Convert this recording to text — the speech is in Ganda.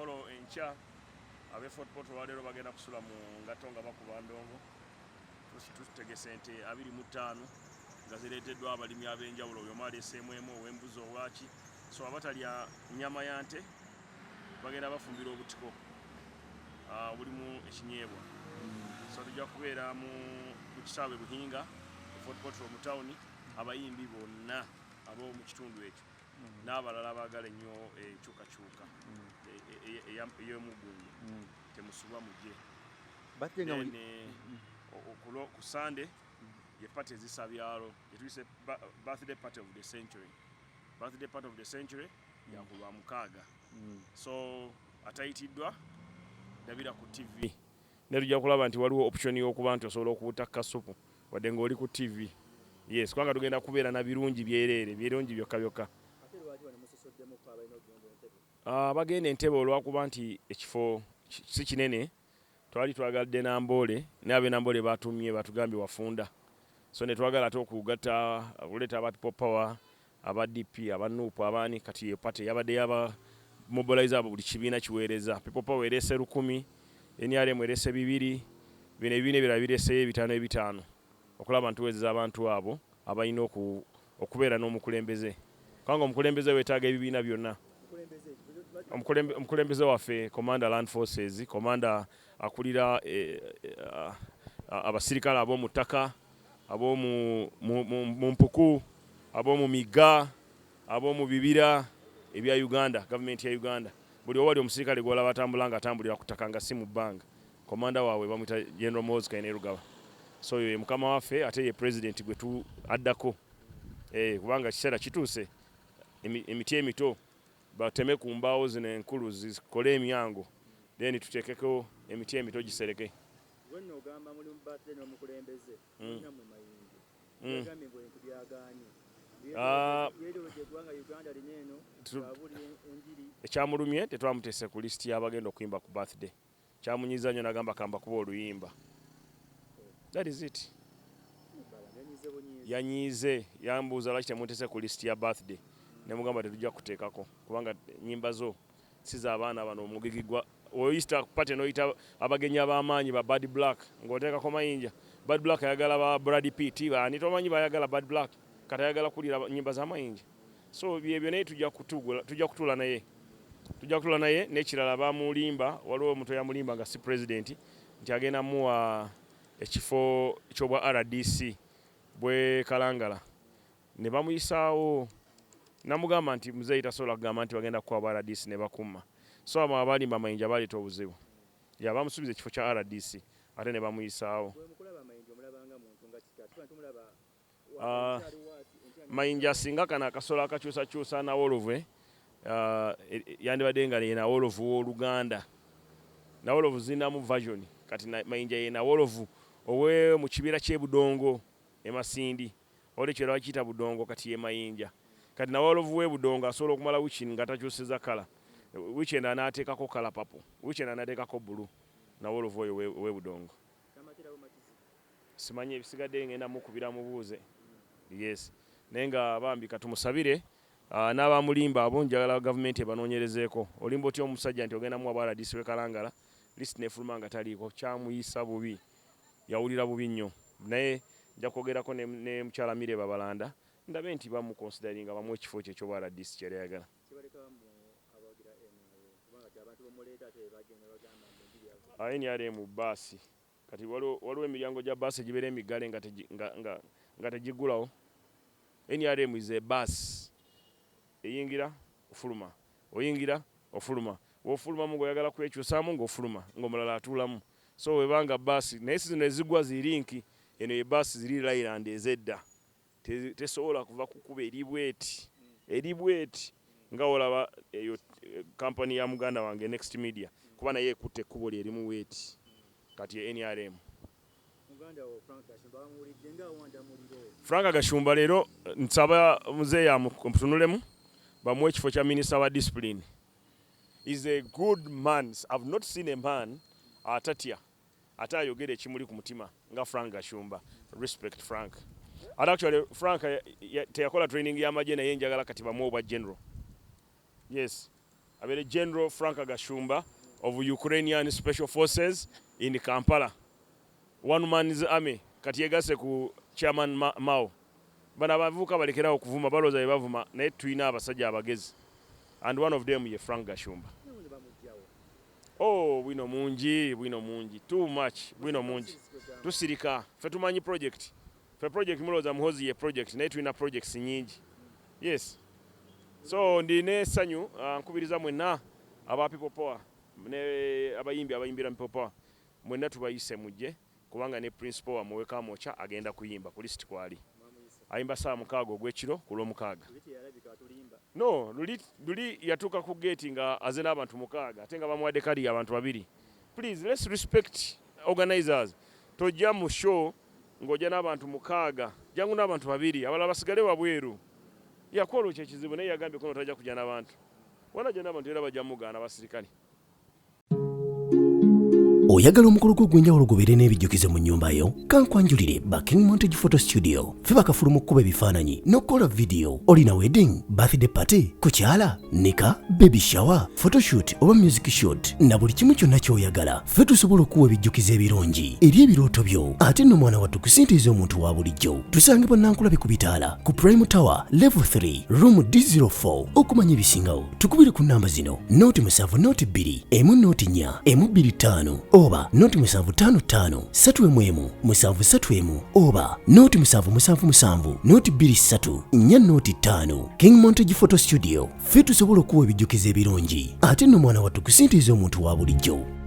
Emikolo enkya, ab'e Fort Portal olwaleero bagenda kusula mu ngato nga bakuba ndongo. Tutegese ente 25 nga zireeteddwa abalimi ab'enjawulo, buli omu aleeseemu emu, ow'embuzi, owaki. So abatalya nnyama ya nte bagenda bafumbira obutiko obulimu ekinyeebwa. So tujja kubeera mu kisaawe Buhinga e Fort Portal mu tawuni, abayimbi bonna ab'omu kitundu ekyo n'abalala abaagala ennyo enkyukakyuka ey'omuggundu, temusubwa, mujje. Birthday nga Then ku Sunday ye party ezisa byalo gyetuyise birthday party of the century. Birthday party of the century yaku lwa mukaaga. So atayitiddwa dabira ku TV, ne tujja kulaba nti waliwo option y'okuba nti osobola okuwuta kasupu wadde ng'oli ku TV. Yes, kubanga tugenda kubeera na birungi byereere, birungi byokka byokka. Ate lwaki wano musosoddemu abalina okugenda Entebbe? Bagenda Entebbe olwakuba nti ekifo si kinene. Twali twagadde Namboole, naye ab'e Namboole batumye, batugambye wafunda. So ne twagala ate okugatta, okuleeta aba People Power, aba DP, aba NUP, abaani. Kati ye party yabadde yaba mobilize, abo buli kibiina kiweereza. People Power ereese 1000, NRM ereese 200, bino ebibiina ebirala bireeseyo ebitaano ebitaano, okulaba ntuweereza abantu abo abalina okubeera n'omukulembeze, kubanga omukulembeze weetaaga ebibiina byonna. Mukulembeze? Omukulembeze waffe commander land forces, commander akulira abasirikale ab'omu ttaka, ab'omu mu mpuku, ab'omu migga, ab'omu bibira ebya Uganda, gavumenti ya Uganda. Buli owali omusirikale gwolaba atambula nga atambulira ku ttaka nga si mu bbanga, commander waabwe bamuyita General Muhoozi Kainerugaba. So oyo ye mukama waffe, ate ye president gwe tu addako, kubanga kiseera kituuse emiti emito bateme ku mbaawo zino enkulu zikole emyango, then tuteekeko emiti emito gisereke. Gwenno ogamba muli mu birthday n'omukulembeze olina mu Mayinja. Yagambye mbu ebintu byagaanye. Yeetoolodde eggwanga Uganda lino eno ng'abuulira enjiri. Ekyamulumye, tetwamuteese ku lisiti y'abagenda okuyimba ku birthday. Kyamunyiza nnyo, nagamba kamba kuba oluyimba. That is it. Bala yanyize bunyiizi. Yanyiize, yambuuza lwaki temuntese ku lisiti ya birthday, nemugamba tetujja kuteekako kubanga nyimba zo si z'abaana bano. Omugigi gwa oyita party n'oyita abagenyi ab'amaanyi ba Bad Black ng'oteekako Mayinja. Bad Black ayagala ba Brad Pitt, baani tomanyi bayagala Bad Black, kati ayagala kuwulira nyimba za Mayinja. So byebyo, naye tujja kutuula naye, tujja kutuula naye. N'ekirala, bamulimba, waliwo omuntu eyamulimba nga si president nti agenda muwa ekifo ky'obwa RDC bwe Kalangala, ne bamuyisaawo. Namugamba nti muzeeyi tasobola kugamba nti bagenda kukuwa bwa RDC ne bakumma. So abo abalimba Mayinja baleeta obuzibu. Ya bamusuubiza ekifo kya RDC ate ne bamuyisaawo. Bwe mukulaba Mayinja, omulabanga muntu nga kiki? Ate tumulaba Mayinja singa kano akasolo akakyusakyusa nawolovu, yandibadde nga ye nawolovu w'Oluganda. Nawolovu zirinamu version. Kati Mayinja ye nawolovu owe mu kibira ky'e Budongo e Masindi, olwo ekyo bakiyita Budongo, kati ye Mayinja. Kati nawolovu w'e Budongo asobola okumala wiki nga takyusiza colour, wiiki endala n'ateekako colour purple, wiiki endala n'ateekako blue. Nawolovu oyo ow'e Budongo. Simanyi ebisigadde, ngenda mukubira mubuuze. Yes, naye nga bambi katumusabire. N'abamulimba abo njagala gavumenti ebanoonyerezeeko. Olimba otya omusajja nti ogenda muwa bwa RDC w'e Kalangala, list nefuluma nga taliiko? Kyamuyisa bubi, yawulira bubi nnyo. Naye nja kwogerako ne mukyala Mire Babalanda, ndabe nti bamuconsideringa, bamuwe ekifo kye ekyobwa RDC kyeyali ayagala. Kibaleka mu abawagira NRM, kubanga ti abantu bamuleeta ate bagenda bagamba mbu enjiri yaabwe. NRM baasi. Kati waliwo emiryango gya baasi egibeera emiggale nga tegiggulawo. NRM is a bus, eyingira ofuluma, oyingira ofuluma, wofulumamu ng'oyagala kwekyusaamu ng'ofuluma ng'omulala atuulamu. So webanga baasi, naye si zino ezigwa zirinki. Eno ye baasi ziri Leyland ez'edda. Tesobola kuva ku kkubo eri bweti, eri bweti, nga olaba eyo kampani ya muganda wange Next Media, kuba naye ekutte ekkubo lye erimu bweti. Kati ye NRM. Muganda wo Frank Gashumba bamuwulidde ng'awanda muliro. Frank Gashumba leero nsaba muzeeyi amutunulemu, bamuwe ekifo kya minisita wa discipline. Is a good man. I've not seen a man atatya ate ayogera ekimuli ku mutima nga Frank Gashumba. Respect, Frank. Ate actually Frank teyakola training y'amagye, naye njagala kati bamuwe obwa general. Yes. Abeere General Frank Gashumba of Ukrainian Special Forces in Kampala, one man's army. Kati yegase ku Chairman Mao. Bano abavubuka balekerawo okuvuma, balowooza be bavuma, naye tulina abasajja abagezi and one of them ye Frank Gashumba. Oh, bwino mungi, bwino mungi, too much bwino mungi. Tusirika ffe, tumanyi project. Ffe project, mulowooza Muhozi ye project, naye tulina projects nyingi. Yes, so ndina essanyu, nkubiriza mwenna aba People Power ne abayimbi abayimbira People Power, mwenna tubayise mujje, kubanga ne principal wammwe Wekamwoca agenda kuyimba ku list kwali ayimba saa 6 ogw'ekiro ku Lwomukaaga. No luli, luli yatuuka ku gate nga aze n'abantu mukaaga, ate nga bamuwadde kali abantu babiri. Please, let's respect organizers. Tojja mu show ng'ojja n'abantu mukaaga, jangu n'abantu babiri, abalala basigale wabweru. Yakola ekyo ekizibu, naye yagambye kono tajja kujja n'abantu, wanajja n'abantu era bajja mugaana abasirikale. Oyagala omukolo gwo ogw'enjawulo gubeere n'ebijjukizo mu nnyumba yo? Kankwanjulire ba King Montage Photo Studio. Ffe bakafulu mu kkuba ebifaananyi n'okukola vidiyo. Olina wedding, birthday party, kukyala, nika, baby shower, photoshoot oba music shoot, na buli kimu kyonna ky'oyagala, ffe tusobola okuwa ebijjukizo ebirungi eri ebirooto byo. Ate nno mwana wattu, kusintiiza omuntu wa bulijjo. Tusangibwa Nankulabe ku bitaala ku Prime Tower, level 3, room D04. Okumanya ebisingawo, tukubire ku namba zino: 0 7 0 2 1 0 4 1 2 5 oba 0 7 5 5 3 1 1 7 3 1 oba 0 7 7 7 0 2 3 4 0 5. King Montage Photo Studio, ffe tusobola okuwa ebijjukizo ebirungi. Ate nno mwana wattu, kusintiiza omuntu wa bulijjo.